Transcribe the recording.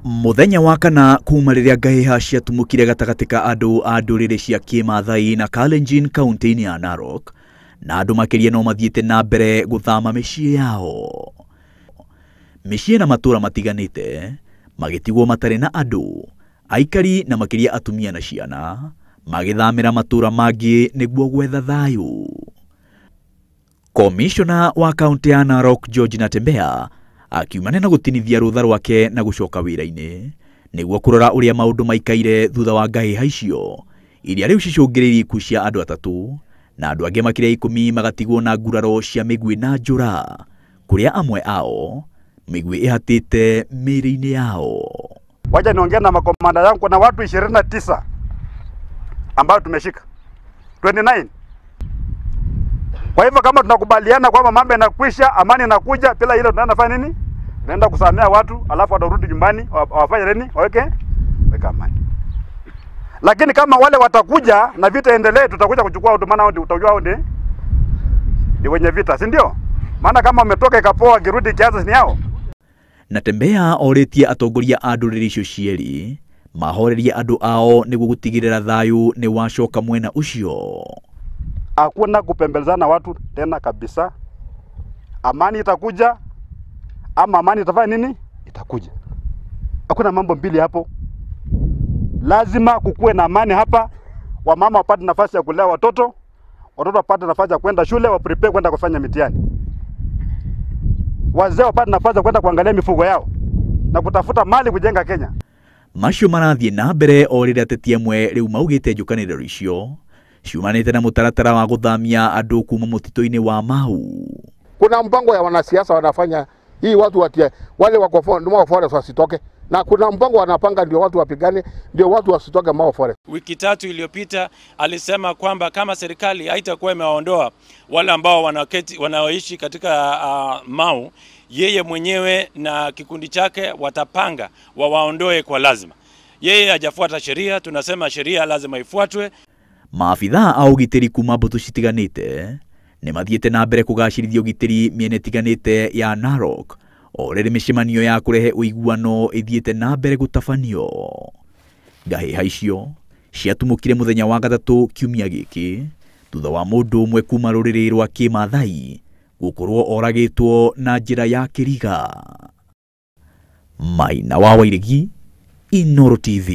Mũthenya wa kana kuma rĩrĩa ngahĩha ciatumũkire gatagatĩ ka andũ a ndũrĩrĩ cia Kĩmathai na Kalenjin kaunti-inĩ ya Narok, na andũ makĩria no mathiĩte na mbere gũthama mĩciĩ yao. Mĩciĩ na matũũra matiganĩte magĩtigwo matarĩ na andũ, aikari na makĩria atumia na ciana magĩthamĩra matũũra mangĩ nĩguo gwetha thayũ. Komishona wa kaunti ya Narok George Natembeya akiumana na gũtinithia rũtha rwake na gũcoka wĩra-inĩ nĩguo kũrora ũrĩa maũndũ maikaire thutha wa ngahĩha icio iria rĩu cicũngĩrĩirie ikuũ cia andũ atatũ na andũ angĩ makĩria 10 magatigwo na nguraro cia mĩguĩ na njũra, kũrĩa amwe ao mĩguĩ ĩhatĩte mĩĩrĩ-inĩ yao. Wacha niongee na makomanda yangu, kuna watu 29 ambao tumeshika 29. Kwa hivyo kama tunakubaliana kwamba mambo yanakwisha, amani inakuja, bila hilo tunaenda fanya nini? Tunaenda kusamea watu, alafu watarudi nyumbani, wafanye nini? Waweke amani. Lakini kama wale watakuja na vita endelee, tutakuja kuchukua watu, maana utajua hao ni wenye vita, si ndio? Maana kama umetoka ikapoa kirudi kiasi ni yao. Natembeya orĩtie atongoria a ndũrĩrĩ icio cierĩ mahorerie andũ ao nĩguo gũtigĩrĩra thayũ nĩ wacoka mwena ũcio. Hakuna kupembelezana watu tena kabisa. Amani itakuja ama amani itafanya nini? Itakuja. Hakuna mambo mbili hapo. Lazima kukuwe na amani hapa. Wamama wapate nafasi ya kulea watoto, watoto wapate nafasi ya kwenda shule, wa prepare kwenda kufanya mitihani. Wazee wapate nafasi ya kwenda kuangalia mifugo yao na kutafuta mali kujenga Kenya. Macio marathiĩ na mbere o rĩrĩa ateti amwe rĩu maugĩte njũkanĩrĩro icio ciumanĩte na mũtaratara wa gũthamia andũ kuma mũtitũ-inĩ wa Mau. Kuna mpango ya wanasiasa wanafanya hii watu watie, wale wako Mau Forest wasitoke, na kuna mpango wanapanga ndio watu wapigane, ndio watu wasitoke Mau Forest. Wiki tatu iliyopita alisema kwamba kama serikali haitakuwa imewaondoa wale ambao wanaoishi katika Mau, yeye mwenyewe na kikundi chake watapanga wawaondoe kwa lazima. Yeye hajafuata sheria, tunasema sheria lazima ifuatwe. Maabithaa a ũgitĩri kuma mbũtũ citiganĩte nĩ mathiĩte na mbere kũgacĩrithia ũgitĩri mĩena ĩtiganĩte ya Narok o rĩrĩ mĩcemanio ya kũrehe ũiguano ĩthiĩte na mbere gũtabanio. Ngahĩha icio ciatumũkire mũthenya wa gatatũ kiumia gĩkĩ thutha wa mũndũ ũmwe kuma rũrĩrĩ rwa Kĩmathai gũkorwo oragĩtwo na njĩra ya kĩriga. Maina wa Wairegi, Inooro TV.